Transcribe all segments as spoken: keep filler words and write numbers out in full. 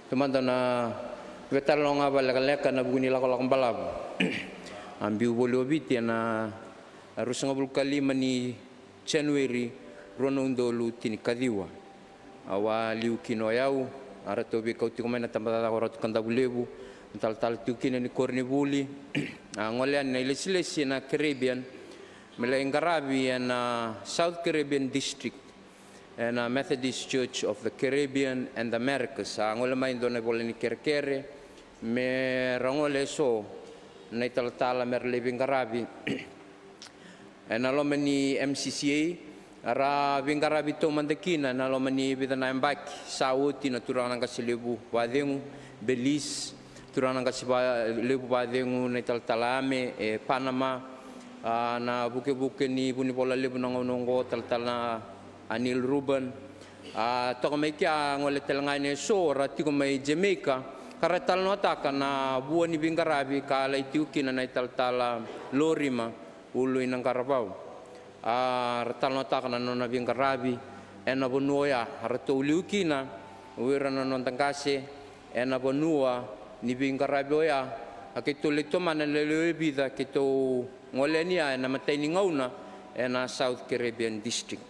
Taumada na veitalanoa vakalekaleka ena vuku ni lakolako balavu a biu voli o Viti ena ruasagavulu ka lima ni Janueri rua na udolu tinikaciwa. Au a liu kina o yau, a ratou veikau tiko mai na tabacakacaka o Ratu Kadavulevu, na talatala tiko kina ni koronivuli. A gole yani na ilesilesi ena Caribbean me lai qaravi ena South Caribbean District ena Methodist Church of the Caribbean and Americas. A gole mai e dua na ivola ni kerekere me ra gole eso na italatala me ra lai veiqaravi ena loma ni M C C A. Ra veiqaravi taumada kina ena loma ni vica na yabaki sa oti na turaga na qase levu vacegu Belize, turaga na qase levu vacegu na italatala Ame e Panama, a, na vukevuke ni vunivola levu na gauna oqo, talatala Anil Ruben. A, toka mai kea a gole tale ga yani eso ra tiko mai Jamaica, ka ra talanoataka na vua ni veiqaravi ka lai tiko kina na italatala Lorima Uluinaqaravau. A, ra talanoataka na nona veiqaravi ena vanua oya. A ratou liu kina o ira na noda qase ena vanua ni veiqaravi oya. A keitou lai tomana na lewe vica keitou gole yani ya ena imatai ni gauna ena South Caribbean District.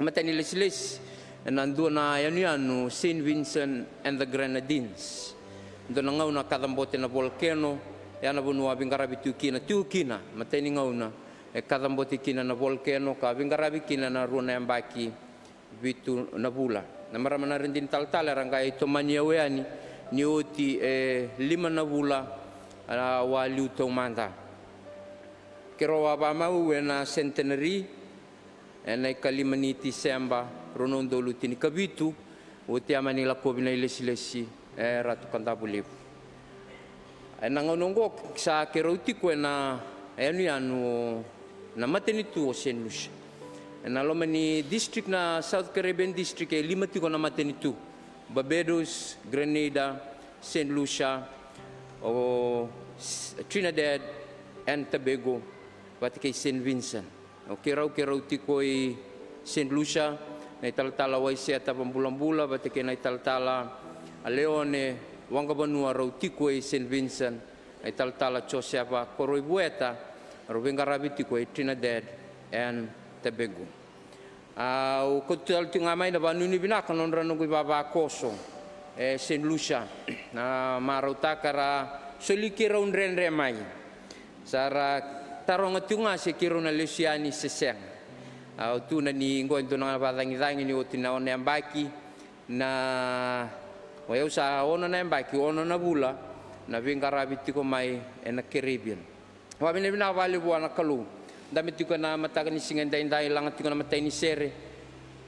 Imatai ni lesilesi ena dua na yanuyanu, Saint Vincent and the Grenadines. Dua na gauna kacabote na volcano, ya na vanua a veiqaravi tiko kina, tiko kina, imatai ni gauna e kacabote kina na volcano ka veiqaravi kina na rua na yabaki vitu na vula. Na marama na radini talatala era qai tomani au yani ni oti e lima na vula, a, au a liu taumada. Keirau a vakamau ena Centenary ena ikalima ni Tiseba rua na udolu tinikavitu, oti a mani lakovi na ilesilesi e Ratu Kadavulevu. Ena gauna oqo sa keirau tiko ena yanuyanu, na matanitu o Saint Lucia. Ena loma ni district, na South Caribbean District, e lima tiko na matanitu: Barbados, Grenada, Saint Lucia, o S-, Trinidad and Tobago, vata kei Saint Vincent. O keirau, keirau tiko i Saint Lucia, na italatala Waisea Tavabulabula vata kei na italatala Leone Waqavanua rau tiko i Saint Vincent, na italatala Josefa Koroivueta rau veiqaravi tiko i Trinidad and Tobago. Au kauta tale tiko ga mai na vakanuinui vinaka na nodra, noqu ivavakoso e Saint Lucia. Na marautaka ra soli keirau dredre mai. Sa ra taroga tiko ga se keirau na lesu yani se sega. Au tukuna ni qo e dua na vakacagicagi ni oti na ono na yabaki, na, o yau sa ono na yabaki, ono na vula na veiqaravi tiko mai ena Caribbean. Vakavinavinaka vakalevu vua na Kalou. Dabe tiko ena mataka ni siga edaidai, laga tiko na imatai ni sere.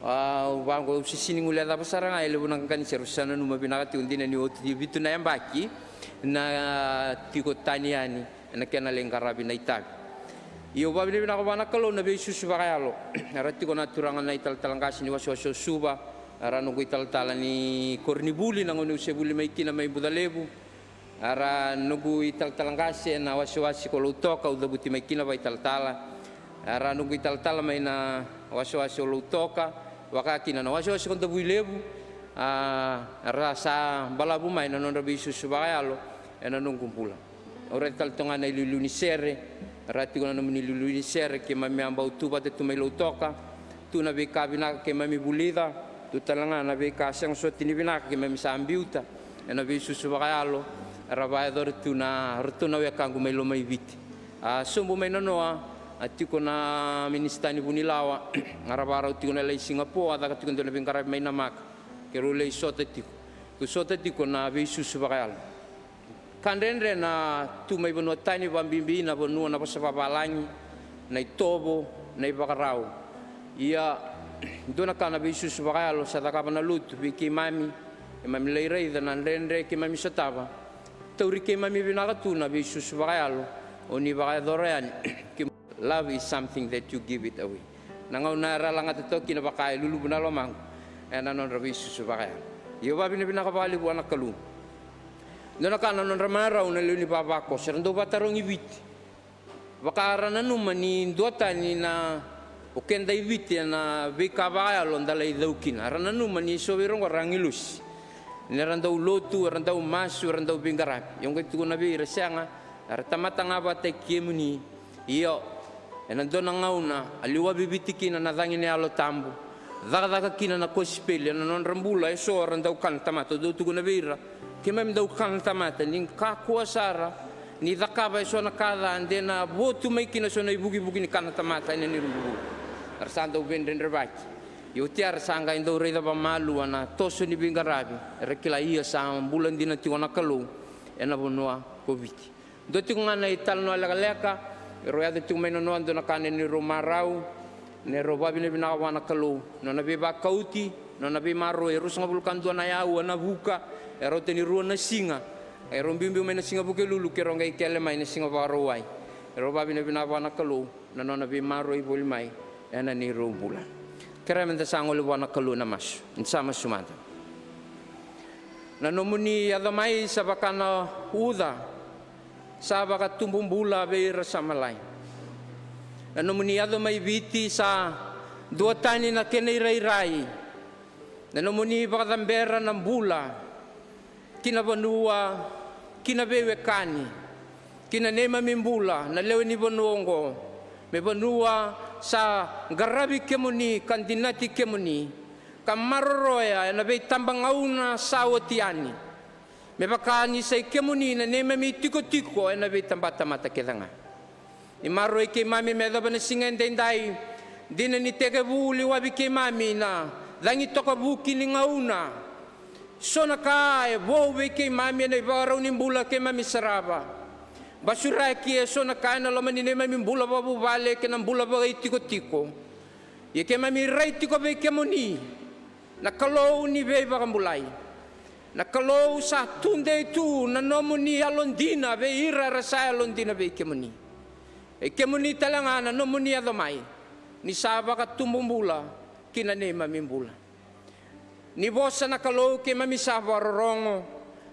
A, au vaqo, au se sega ni guilecava sara ga e levu na qaqa ni sere au sa nanuma vinaka tiko, dina ni oti vitu na yabaki na tiko tani yani ena kena lai qaravi na itavi. Ia au vakavinavinaka vua na Kalou na veisusu vakayalo. Era tiko na turaga na italatala qase ni wasewase o Suva, era noqu italatala ni koronivuli na gauna au se vuli mai kina mai Bucalevu. Era noqu italatala qase na wasewase ko Lautoka, au cavuti mai kina vakaitalatala. Era noqu italatala mai na wasewase o Lautoka, vaka kina na wasewase ko Davuilevu. A, era sa balavu mai na nodra veisusu vakayalo ena noqu bula. Au raica tale toka ga na iliuliu ni sere, era tiko na nomuni iliuliu ni sere, keimami a bau tu vata tu mai Lautoka. Tu na veika vinaka keimami vulica, tu tale ga na veika sega soti ni vinaka keimami sa biuta ena veisusu vakayalo era vakayacora tu na, ratou na wekaqu mai Lomaiviti. A, sobu mai nanoa, a, tiko na minisita ni vunilawa, era vakarau tiko na lai Singapore, a caka tiko e dua na veiqaravi mai Namaka. Keirau lai sota tiko, keirau sota tiko na veisusu vakayalo. Ka dredre na tu mai vanua tani, vakabibi na vanua, na vosa vavalagi, na itovo, na ivakarau. Ia, dua na ka na veisusu vakayalo sa cakava na lotu vei keimami, keimami lai raica na dredre keimami sotava. Tauri keimami vinaka tu na veisusu vakayalo o ni vakayacora yani. Love is something that you give it away. Na gauna era lagata toka kina vaka e luluvu na lomaqu ena nodra veisusu vakayalo. Ia vakavinavinaka vakalevu vua na Kalou. Dua na ka na nodra marau na lewe ni vavakoso, era dau vakatarogi Viti. Vaka ra nanuma ni duatani na, o keda i Viti ena veika vakayalo da lai cau kina. Ra nanuma ni so vei ira oqo ra agilosi. Ni ra dau lotu, era dau masu, era dau veiqaravi. Ia au qai tukuna vei ira, sega, era tamata ga vata kei kemuni. Io, ena dua na gauna a liwavi Viti kina na cagi ni Yalo Tabu, cakacaka kina na kosipeli ena nodra bula. Eso era dau kana tamata, au dau tukuna vei ira, keimami dau kana tamata, ni kakua sara ni cakava eso na ka ca de na votu mai kina eso na ivukivuki ni kana tamata ena neirau bula. Era sa dau veidredrevaki. Ia oti ya era sa qai dau raica vakamalua na toso ni veiqaravi, era kila ia sa bula dina tiko na Kalou ena vanua ko Viti. Dua tiko ga na italanoa lekaleka, erau yaco tiko mai na noa dua na ka na neirau marau, neirau vavinavinaka vua na Kalou, nona veivakauti, nona veimaroroi, e ruasagavulu ka dua na yaua na vuka, e rauta ni rua na siga, erau biubiu mai na siga Vukelulu, keirau qai kele mai na siga Vakarauwai. Erau vavinavinaka vua na Kalou na nona veimaroroi voli mai ena neirau bula. Kerea meda sa gole vua na Kalou ena masu, ni sa masu mada. Na nomuni yaco mai sa vaka na uca, sa vakatubu bula vei ira sa malai. Na nomuni yaco mai Viti sa duatani na kena irairai. Na nomuni vakacabera na bula ki na vanua, ki na veiwekani, ki na neimami bula na lewe ni vanua oqo, me vanua sa qaravi kemuni ka dinati kemuni, ka maroroya ena veitabagauna sa oti yani, me vaka ni sa i kemuni na neimami tikotiko ena veitabatamata kece ga. Ni maroroi keimami me yacova na siga edaidai, dina ni tekivu liwavi keimami na cagi tokavuki ni gauna. So na ka e vou vei keimami ena ivakarau ni bula keimami sarava. Basuraki e so na ka ena loma ni neimami bula vakavuvale kei na bula vakaitikotiko. Ia keimami rai tiko vei kemuni, na Kalou ni veivakabulai, na Kalou sa tudei tu na nomuni yalodina vei ira era sa yalodina vei kemuni. E kemuni tale ga na nomuni yaco mai, ni sa vakatubu bula ki na neimami bula. Ni vosa na Kalou keimami sa vakarorogo,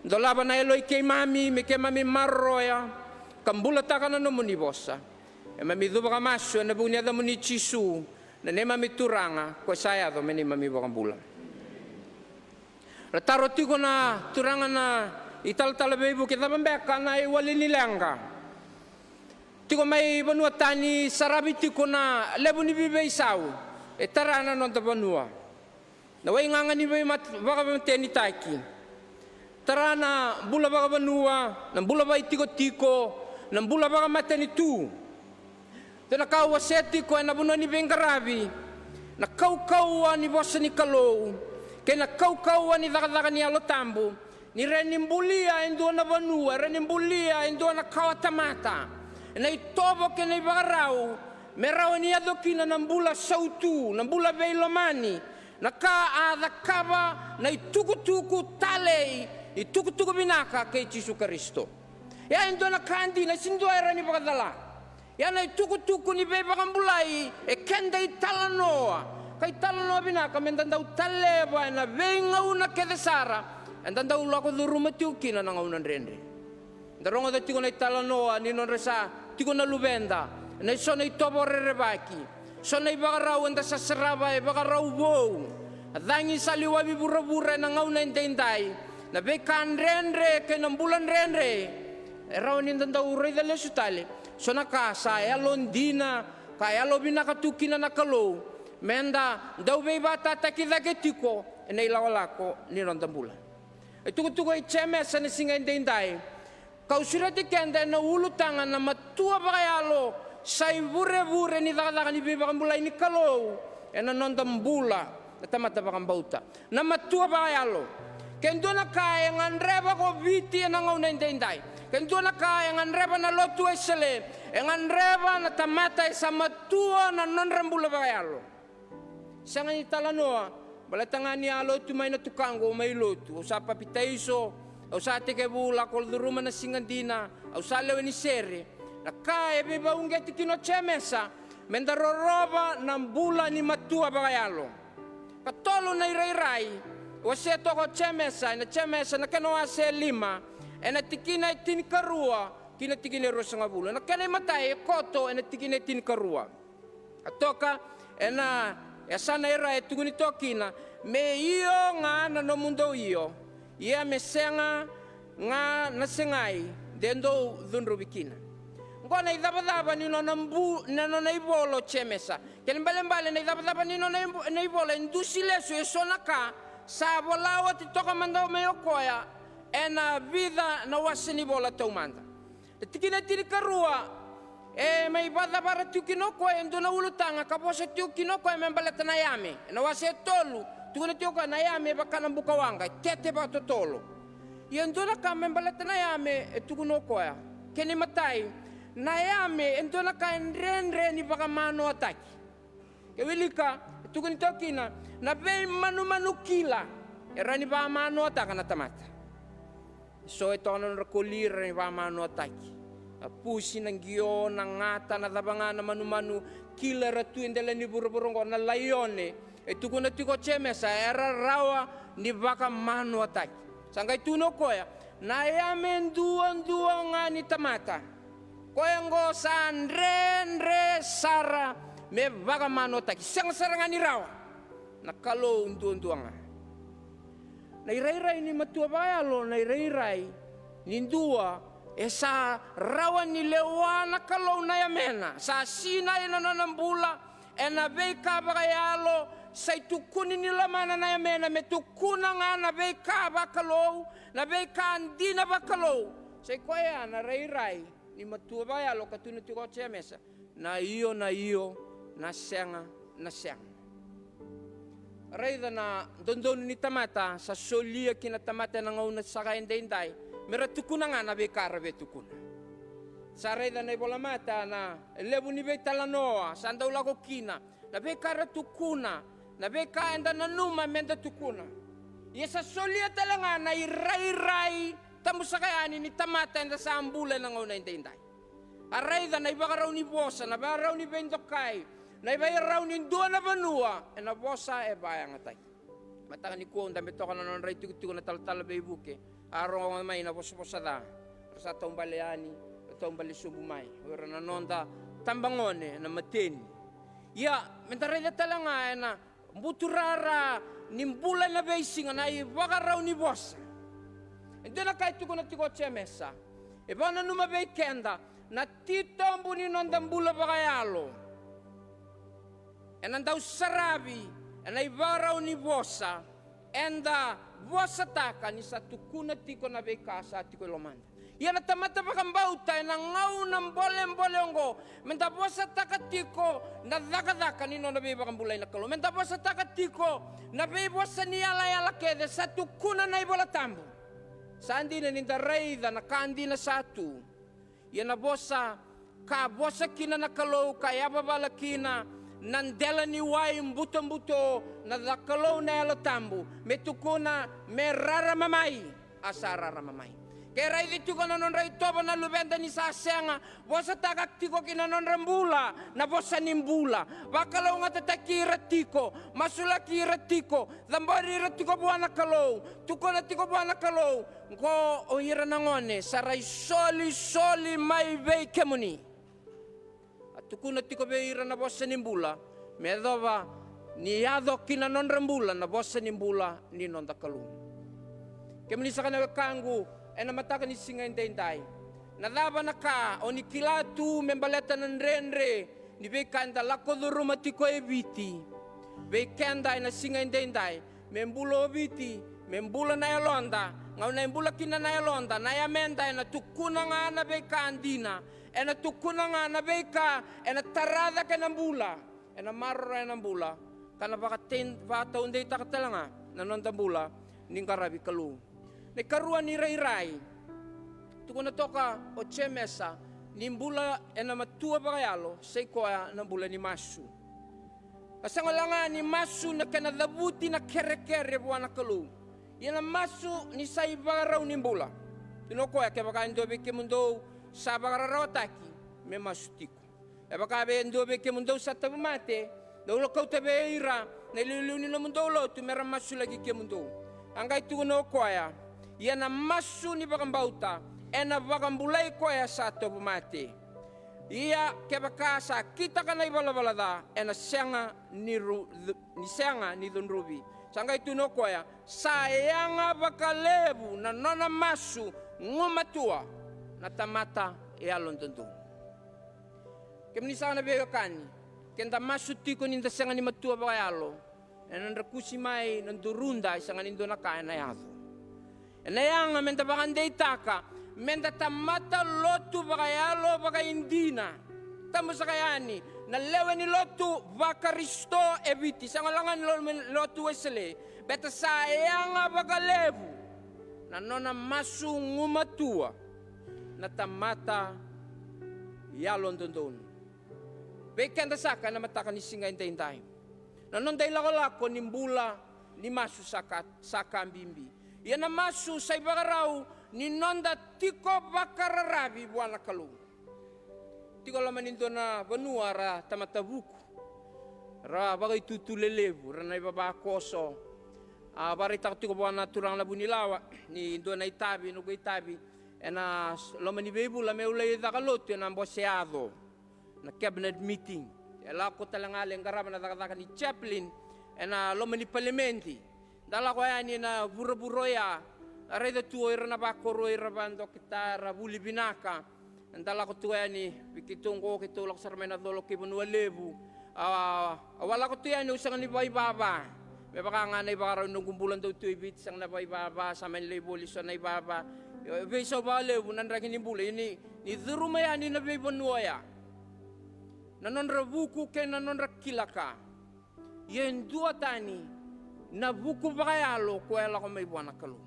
dolava na yaloi keimami me keimami maroroya ka bulataka na nomuni vosa. Keimami cuva ka masu ena vuku ni yacamuni Jisu, na neimami Turaga, ko sa yaco me neimami iVakabula. Ra taro tiko na turaga na italatala veivuke, cava beka na iwali ni leqa? Tiko mai vanua tani, saravi tiko na levu ni veiveisau e tara na noda vanua. Na waigaga ni veivakamatenitaki, tara na bula vakavanua, na bula vakaitikotiko, na bula vakamatanitu. Dua na ka au wasea tiko ena vanua ni veiqaravi, na kaukauwa ni vosa ni Kalou kei na kaukauwa ni cakacaka ni Yalo Tabu. Ni rawa ni bulia e dua na vanua, e rawa ni bulia e dua na kawatamata ena itovo kei na ivakarau, me rawa ni yaco kina na bula sautu, na bula veilomani, na ka a cakava na itukutuku talei, itukutuku vinaka kei Jisu Karisito. Ia e dua na ka dina, sega ni dua e rawa ni vakacala. Ia na itukutuku ni veivakabulai e keda italanoa, ka italanoa vinaka meda dau taleva ena veigauna kece sara eda dau lako curuma tiko kina na gauna dredre. Da rogoca tiko na italanoa ni nodra sa tiko na luveda ena so na itovo rerevaki, so na ivakarau eda sa sarava e vakarau vou. A cagi sa liwavi vuravura ena gauna edaidai, na veika dredre kei na bula dredre. E rawa ni da dau raica lesu tale so na ka sa yalodina ka yalovinaka tu kina na Kalou, meda dau veivakatataki cake tiko ena ilakolako ni noda bula. E tukutuku e Jemesa na siga edaidai, kau sureti keda ena ulutaga na matua vakayalo sa ivurevure ni cakacaka ni veivakabulai ni Kalou ena noda bula na tamata vakabauta. Na matua vakayalo. Ke dua na ka e gadreva ko Viti ena gauna edaidai, ke dua na ka e gadreva na Lotu Wesele, e gadreva na tamata e sa matua na nodra bula vakayalo. Sega ni talanoa, baleta ga ni a lotu mai na tukaqu, au mai lotu, au sa papitaiso, au sa tekivu lako curuma na siga dina, au sa lewe ni sere. Na ka e veivakauqeti kina o Jemesa, meda rorova na bula ni matua vakayalo. Ka tolu na irairai e wasea toka o Jemesa ena Jemesa na kena wase e lima, ena tikina e tinikarua ki na tikina e ruasagavulu. Na kena imatai e koto ena tikina e tinikarua. A toka ena yasana e ra e tukuni toka kina, me io ga na nomudou io, Ia me sega ga na segai de dou cudruvi kina. Oqo na icavacava ni nona bu, na nona ivola o Jemesa. Kena ibalebale na icavacava ni nona ivo, na ivola e dusi lesu e so na ka sa vola oti toka mada mai o koya ena vica na wase ni vola taumada. E tikina tinikarua, e mai vakacavara tiko kina o koya e dua na ulutaga ka vosa tiko kina o koya me baleta na yame. Ena wase e tolu, tukuna tiko o koya na yame e vaka na buka waqa, e tete vakatotolo. Ia e dua na ka me baleta na yame e tukuna o koya. Kena imatai, na yame e dua na ka e dredre ni vakamanoataki. Ke wilika, e tukuni toka kina na veimanumanu kila e rawa ni vakamanoataka na tamata. So e toka na nodra koli e rawa ni vakamanoataki. Na pusi, na qio, na gata, na cava ga na manumanu kila era tu e dela ni vuravura oqo, na laione. E tukuna tiko o Jemesa era rawa ni vakamanoataki. Sa qai tukuna o koya, na yame duadua ga ni tamata. Koya oqo sa dredre sara me vakamanoataki, sega sara ga ni rawa. Na Kalou duadua ga. Na irairai ni matua vakayalo, na irairai ni dua e sa rawa ni lewa na Kalou na yamena, sa sinai na nona bula ena veika vakayalo, sa itukuni ni lomana na yamena me tukuna ga na veika vakalou, na veika dina vakalou. Sa i koya na rairai ni matua vakayalo ka tukuna tiko o Jemesa, na io na io, na sega na sega. Raica na dodonu ni tamata sa solia ki na tamata ena gauna saka edaidai me ra tukuna ga na veika ra via tukuna. Sa raica na ivolamata na levu ni veitalanoa sa dau lako kina, na veika ra tukuna, na veika eda nanuma meda tukuna. Ia sa solia tale ga na irairai tabu saka yani ni tamata eda sa bula ena gauna edaidai. A raica na ivakarau ni vosa, na ivakarau ni veidokai, na ivakarau ni dua na vanua ena vosa e vakayagataki. Mataka nikua au dabe toka na nodra itikotiko na talatala veivuke, a rogo mai na vosavosa ca. Ra sa taubale yani, ra taubale sobu mai o ira na noda tabagone na mateni. Ia meda raica tale ga ena buturara ni bula ena veisiga na ivakarau ni vosa. E dua na ka e tukuna tiko o Jemesa, e vakananuma vei keda na titobu ni noda bula vakayalo. Ena dau saravi ena ivakarau ni vosa eda vosataka ni sa tukuna tiko na veika sa tiko e lomada. Ia na tamata vakabauta ena gauna bolebole oqo, meda vosataka tiko na cakacaka ni nona veivakabulai na Kalou, meda vosataka tiko na veivosa ni yalayala kece sa tukuna na iVola Tabu. Sa dina ni da raica na ka dina sa tu. Ia na vosa ka vosa kina na Kalou ka yavavala kina na dela ni wai butobuto, na ca Kalou na Yalo Tabu me tukuna me rarama mai, a sa rarama mai. Ke raici tiko na nodra itovo na luveda ni sa sega, vosataka tiko ki na nodra bula na vosa ni bula. Vakalougatataki ira tiko, masulaki ira tiko, cabori ira tiko vua na Kalou, tukuna tiko vua na Kalou, qo o ira na gone sa ra isolisoli mai vei kemuni. A tukuna tiko vei ira na vosa ni bula me yacova ni yaco ki na nodra bula na vosa ni bula ni noda Kalou. Kemuni saka na wekaqu ena mataka ni siga edaidai, na cava na ka o ni kila tu me baleta na dredre ni veika eda lako curuma tiko e Viti vei keda ena siga edaidai? Me bula o Viti, me bula na yaloda, gauna e bula kina na yaloda, na yameda ena tukuna ga na veika dina, ena tukuna ga na veika ena tara cake na bula, ena maroroya na bula, ka na vakatei, vakataudeitaka tale ga na noda bula ni qaravi Kalou. Na ikarua ni rairai tukuna toka o Jemesa ni bula ena matua vakayalo sa i koya na bula ni masu. Ka sega wale ga ni masu na kena cavuti na kerekere vua na Kalou. Ia na masu ni sa ivakarau ni bula. Tukuna o koya, kevaka e dua vei kemudou sa vakararawataki, me masu tiko. E vaka vei e dua vei kemudou sa tauvimate, dou lakauta vei ira na iliuliu ni nomudou lotu me ra masulaki kemudou. A qai tukuna o koya, ia na masu ni vakabauta ena vakabulai koya sa tauvimate. Ia kevaka sa kitaka na ivalavala ca, ena sega ni ru-, ni sega ni cudruvi. Sa qai tukuna o koya, sa yaga vakalevu na nona masu gumatua na tamata yalododonu. Kemuni saka na veiwekani, ke da masu tiko ni da sega ni matua vakayalo, ena drakusi mai na duruda, e sega ni dua na ka ena yaco. Ena yaga me da vakadeitaka me da tamata lotu vakayalo vakaidina. Tabu saka yani na lewe ni lotu vaKarisito e Viti, sega walega ni lo-, lotu Wesele, baleta sa yaga vakalevu na nona masu gumatua na tamata yalododonu. Vei keda saka ena mataka ni siga edaidai, na noda ilakolako ni bula ni masu sa ka, sa ka bibi. Ia na masu sa ivakarau ni noda tiko vakararavi vua na Kalou. Tiko loma ni dua na vanua ra tamata vuku, ra vakaitutu lelevu, ra na ivavakoso. A vakaraitaka tiko vua na turaga na vunilawa ni dua na itavi, noqu itavi ena s-, loma ni veivula meu lai caka lotu ena bose yaco, na cabinet meeting. E lako tale ga lai qarava na cakacaka ni chaplain ena loma ni palimedi. Da lako yani ena vuravura oya, a raica tu o ira na vakoro, ira vadokita, ra vuli vinaka. Da lako tu yani, vei keitou oqo, keitou lako sara mai na colo kei Vanua Levu. A, au a lako tu yani, au sega ni vakaivava. Me vaka ga na ivakarau ni noqu bula dau tu e Viti, sega na vakaivava, sa mani lai voli so na ivava. Io, e veisau vakalevu na draki ni bula, ia ni, ni curuma yani na veivanua oya, na nodra vuku kei na nodra kila ka. Ia e duatani na vuku vakayalo ko e lako mai vua na Kalou.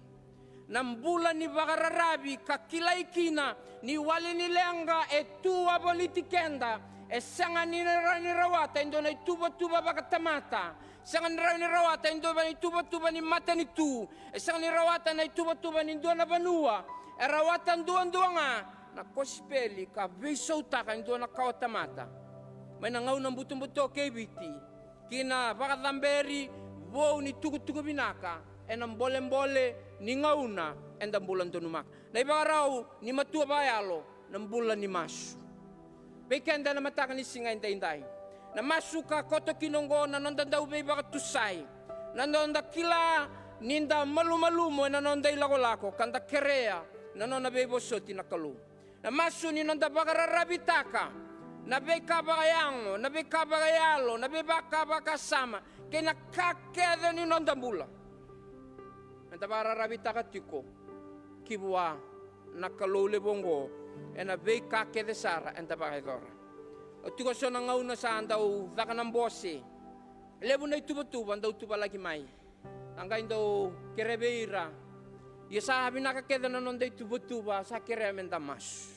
Na bula ni vakararavi ka kilai kina ni wale ni leqa e tu wavoliti keda, e sega ni rawa ni rawata e dua na ituvatuva vakatamata, sega ni rawa ni rawata e dua na ituvatuva ni matanitu, e sega ni rawata na ituvatuva ni dua na vanua, e rawata duadua ga na kosipeli ka veisautaka e dua na kawatamata. Mai na gauna butobuto kei Viti, ki na vakacaberi vou ni tukutuku vinaka ena bolebole ni gauna eda bula donumaka. Na ivakarau ni matua vakayalo, na bula ni masu. Vei keda ena mataka ni siga edaidai, na masu ka koto kina oqo na noda dau veivakatusai, na noda kila ni da malumalumu ena noda ilakolako ka da kerea na nona veivosoti na Kalou. Na masu ni noda vakararavitaka na veika vakayago, na veika vakayalo, na veika vakasama, kei na ka kece ni noda bula. Eda vakararavitaka tiko ki vua na Kalou levu oqo ena veika kece sara eda vakayacora. Au tiko so na gauna sa dau caka na bose, levu na ituvatuva dau tuvalaki mai. A qai dau kerea vei ira. Ia sa vinaka kece na noda ituvatuva, sa kerea me da masu.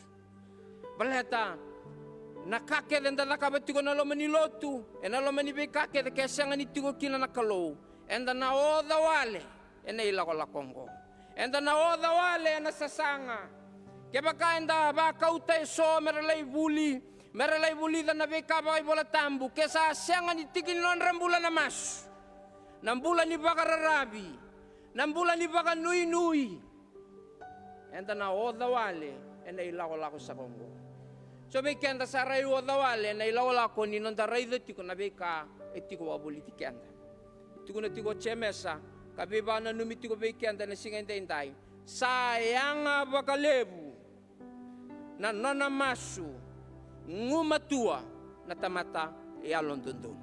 Baleta na ka kece da cakava tiko ena loma ni lotu, ena loma ni veika kece, ke sega ni tiko kina na Kalou, eda na oca wale ena ilakolako oqo. Eda na oca wale ena sasaga. Kevaka eda vakauta eso me ra lai vuli, me ra lai vulica na veika vakaivolatabu, ke sa sega ni tiki ni nodra bula na masu, na bula ni vakararavi, na bula ni vakanuinui, eda na oca wale ena ilakolako saka oqo. So vei keda sa rai oca wale ena ilakolako ni noda raica tiko na veika e tiko wavoliti keda. Tukuna tiko o Jemesa, ka veivakananumi tiko vei keda ena siga edaidai, sa yaga vakalevu na nona masu gumatua na tamata yalododonu.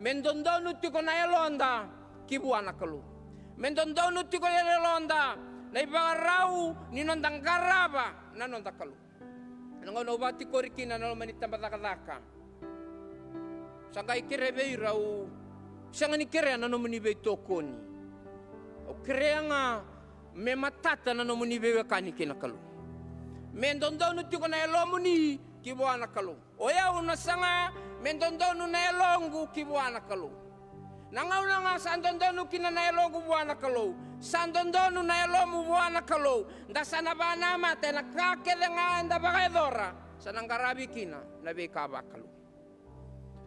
Me dodonu tiko na yaloda ki vua na Kalou. Me dodonu tiko na yaloda na ivakarau ni noda qarava na noda Kalou. Na gauna au vakatikori kina na loma ni tabacakacaka, sa qai kerea vei ira, au sega ni kerea na nomuni veitokoni. Au kerea ga me matata na nomuni veiwekani kei na Kalou. Me dodonu tiko na yalomuni ki vua na Kalou. O yau na saga me dodonu na yaloqu ki vua na Kalou. Na gauna ga sa dodonu kina na yaloqu vua na Kalou, sa dodonu na yalomu vua na Kalou. Da sa na vakanamata ena ka kece ga eda vakayacora, sa na qaravi kina na veika vakalou.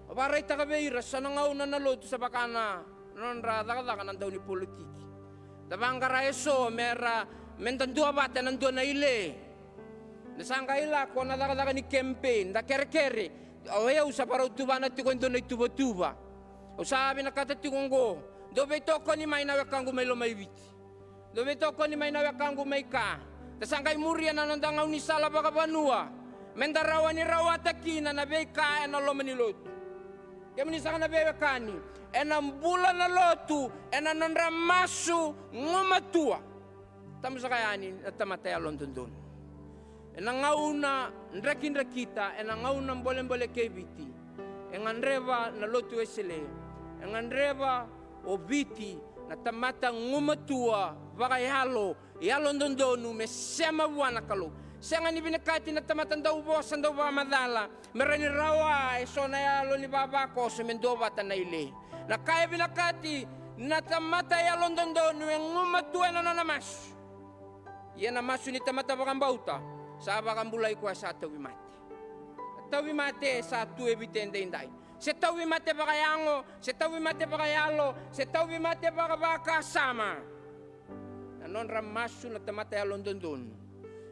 Au vakaraitaka vei ira, so na gauna na lotu sa vaka na nodra cakacaka na dau ni politiki. Da vaqara eso me ra, me da duavata ena dua na ile. Da sa qai lako na cakacaka ni campaign, da kerekere. O yau sa vakarau tuvana tiko e dua na ituvatuva. Au sa vinakata tiko oqo, dou veitokoni mai na wekaqu mai Lomaiviti. Dou veitokoni mai na wekaqu mai ka. Da sa qai muria na noda gaunisala vakavanua me da rawa ni rawata kina na veika ena loma ni lotu. Kemuni saka na veiwekani, ena bula na lotu ena nodra masu gumatua. Tabu saka yani na tamata yalododonu. Ena gauna drakidrakita, ena gauna bolebole kei Viti, e gadreva na lotu Wesele, e gadreva o Viti na tamata gumatua vakayalo, yalododonu me sema vua na Kalou. Sega ni vinakati na tamata dau vosa, dau vakamacala, me rawa ni rawa eso na yalo ni vavakoso me duavata na ile. Na ka e vinakati na tamata yalododonu e gumatua ena nona masu. Ia na masu ni tamata vakabauta sa vakabulai koya sa tauvimate. Na tauvimate sa tu e Viti edaidai. Se tauvimate vakayago, se tauvimate vakayalo, se tauvimate vakavakasama. Na nodra masu na tamata yalododonu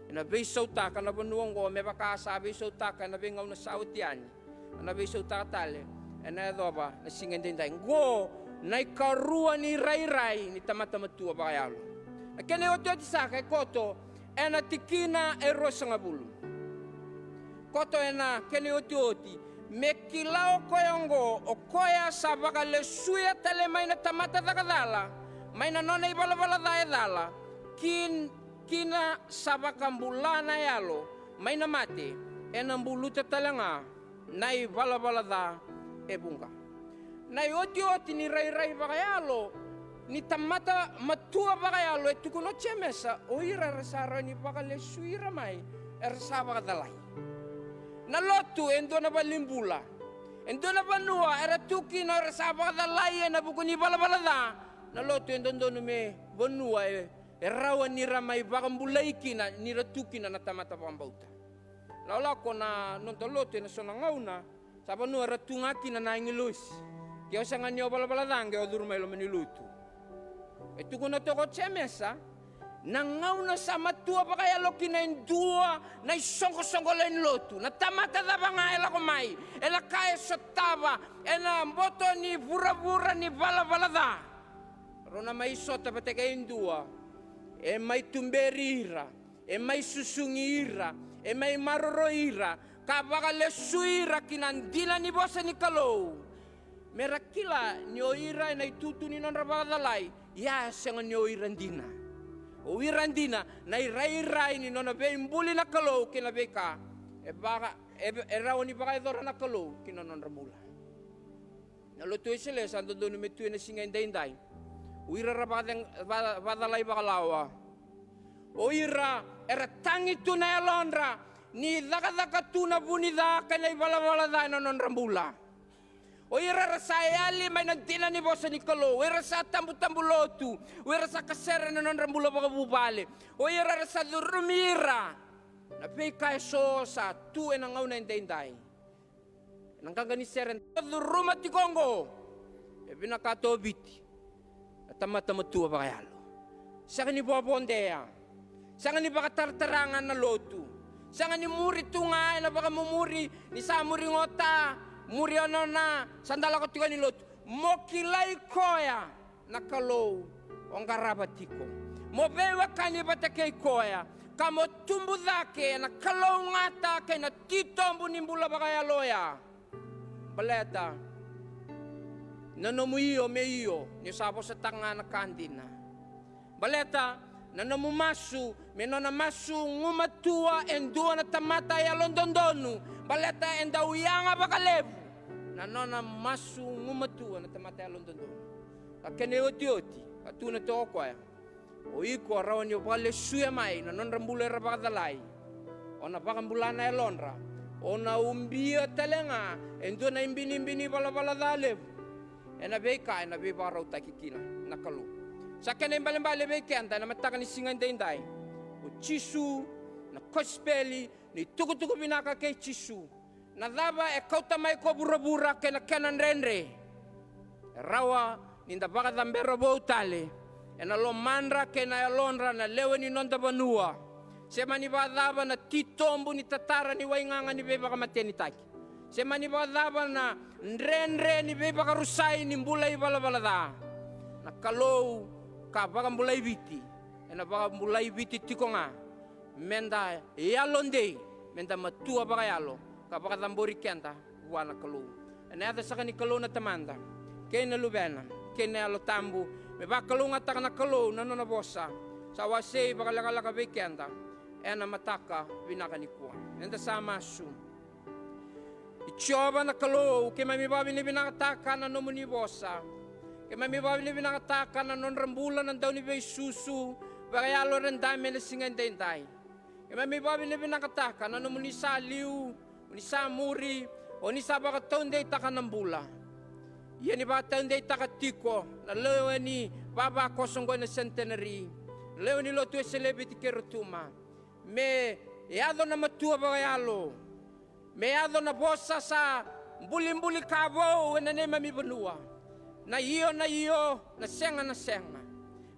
ena veisautaka na vanua oqo, me vaka sa veisautaka ena veigauna sa oti yani, ena veisautaka tale ena yacova na siga edaidai. Qo na ikarua ni rairai ni tamata matua vakayalo. Na kena iotioti saka e koto ena tikina e ruasagavulu. Koto ena kena iotioti, me kila o koya oqo, o koya sa vakalesuya tale mai na tamata cakacala mai na nona ivalavala ca e cala, ki, ki na sa vakabula na yalo mai na mate, ena buluta tale ga na ivalavala ca e vuqa. Na iotioti ni rairai vakayalo ni tamata matua vakayalo e tukuna o Jemesa, o ira era sa rawa ni vakalesui ira mai, era sa vakacalai. Na lotu e dua na valenibula, e dua na vanua era tu kina era sa vakacalai ena vuku ni valavala ca. Na lotu e dodonu me vanua e, e rawa ni ra mai vakabulai kina ni ra tu kina na tamata vakabauta. Lakolako na noda lotu ena so na gauna, sa vanua era tu ga kina na agilosi. Ke o sega ni o valavala ca qai o curu mai loma ni lotu. E tukuna toka o Jemesa, na gauna sa matua vakayalo kina e dua na isoqosoqo lewe ni lotu, na tamata cava ga e lako mai, ena ka e sotava ena boto ni vuravura ni valavala ca, rau na mai sota vata kei dua e mai tuberi ira, e mai susugi ira, e mai maroroi ira, ka vakalesui ira ki na dina ni vosa ni Kalou. Me ra kila ni o ira ena itutu ni nodra vakacalai, ia e sega ni o ira dina. O ira dina na irairai ni nona veibuli na Kalou kei na veika e vaka, e, e rawa ni vakayacora na Kalou ki na nodra bula. Na lotu Wesele sa dodonu me tu ena siga edaidai. O ira era vakaceg-, va-, vakacalai vakalawa. O ira era tagi tu na yalodra ni cakacaka tu na vu ni ca kei na ivalavala ca ena nodra bula. O ira era sa yali mai na dina ni vosa ni Kalou, o ira sa tabutabu lotu, o ira sa kasere na nodra bula vakavuvale, o ira era sa curumi ira na veika eso sa tu ena gauna edaidai. Na qaqa ni sere da curuma tiko oqo, e vinakata o Viti na tamata matua vakayalo. Sega ni vovodea, sega ni vakataratara ga na lotu, sega ni muri tu ga ena vakamumuri ni sa muri gota, muri onona, sa da lako tiko ni lotu. Mo kilai koya na Kalou o qarava tiko. Mo veiwekani vata kei koya, ka mo tubu cake ena kalougata kei na titobu ni bula vakayalo oya. Baleta na nomu io me io ni o sa vosataka ga na ka dina. Baleta na nomu masu me nona masu gumatua e dua na tamata yalododonu. Baleta e dau yaga vakalevu na nona masu gumatua na tamata yalododonu. Ka kena iotioti, ka tukuna toka o koya, o iko a rawa ni o vakalesuya mai na nodra bula era vakacalai. O na vakabula na yalodra. O na ubia tale ga e dua na ibinibini valavala ca levu ena veika ena veivakarautaki kina na Kalou. Sa kena ibalebale vei keda ena mataka ni siga edaidai, o Jisu, na kosipeli ni tukutuku vinaka kei Jisu. Na cava e kauta mai ko vuravura kei na kena dredre? E rawa ni da vakacabera vou tale ena lomadra kei na yalodra na lewe ni noda vanua. Se mani vakacava na titobu ni tatara ni waigaga ni veivakamatenitaki, se mani vakacava na dredre ni veivakarusai ni bula ivalavala ca, na Kalou ka vakabulai Viti ena vakabulai Viti tiko ga. Meda yalodei, meda matua vakayalo ka vakacabori keda vua na Kalou. Ena yaca saka ni Kalou na Tamada, kei na Luvena, kei na Yalo Tabu. Me vakalougatataka na Kalou na nona vosa sa wasei vakalekaleka vei keda ena mataka vinaka nikua. Eda sa masu. I Jiova na Kalou, keimami vakavinavinakataka na nomuni vosa. Keimami vakavinavinakataka na nodra bula na dauniveisusu vakayalo era dabe ena siga edaidai. Keimami vakavinavinakataka na nomuni sa liu, o ni sa muri, o ni sa vakataudeitaka na bula. Ia ni vakataudeitaka tiko na lewe ni vavakoso oqo ena Centenary, na lewe ni Lotu Wesele e Viti kei Rotuma. Me yaco na matua vakayalo. Me yaco na vosa sa bulibuli ka vou ena neimami vanua. Na io na io, na sega na sega.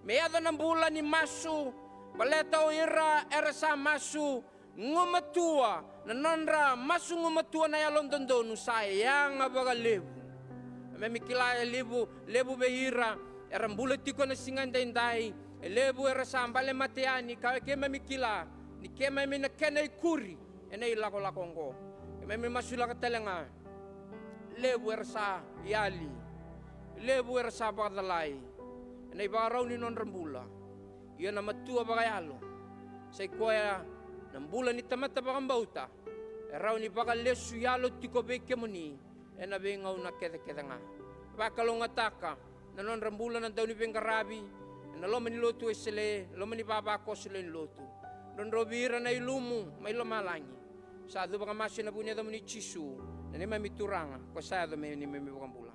Me yaco na bula ni masu, baleta o ira era sa masu gumatua, na nodra masu gumatua na yalododonu sa yaga vakalevu. Keimami kila e levu, levu vei ira era bula tiko ena siga edaidai, e levu era sa bale mate yani, ka keimami kila ni keimami na kena ikuri ena ilakolako oqo. Keimami masulaka tale ga, levu era sa yali, levu era sa vakacalai ena ivakarau ni nodra bula. Ia na matua vakayalo sa i koya na bula ni tamata vakabauta e rawa ni vakalesu yalo tiko vei kemuni ena veigauna kecekece ga. Vakalougatataka na nodra bula na dauniveiqaravi ena loma ni Lotu Wesele, loma ni vavakoso lewe ni lotu. Drodrovi ira na ilumu mai lomalagi. Sa cuva ka masu ena vuku ni yacamuni Jisu, na neimami Turaga, ko sa yaco me neimami iVakabula.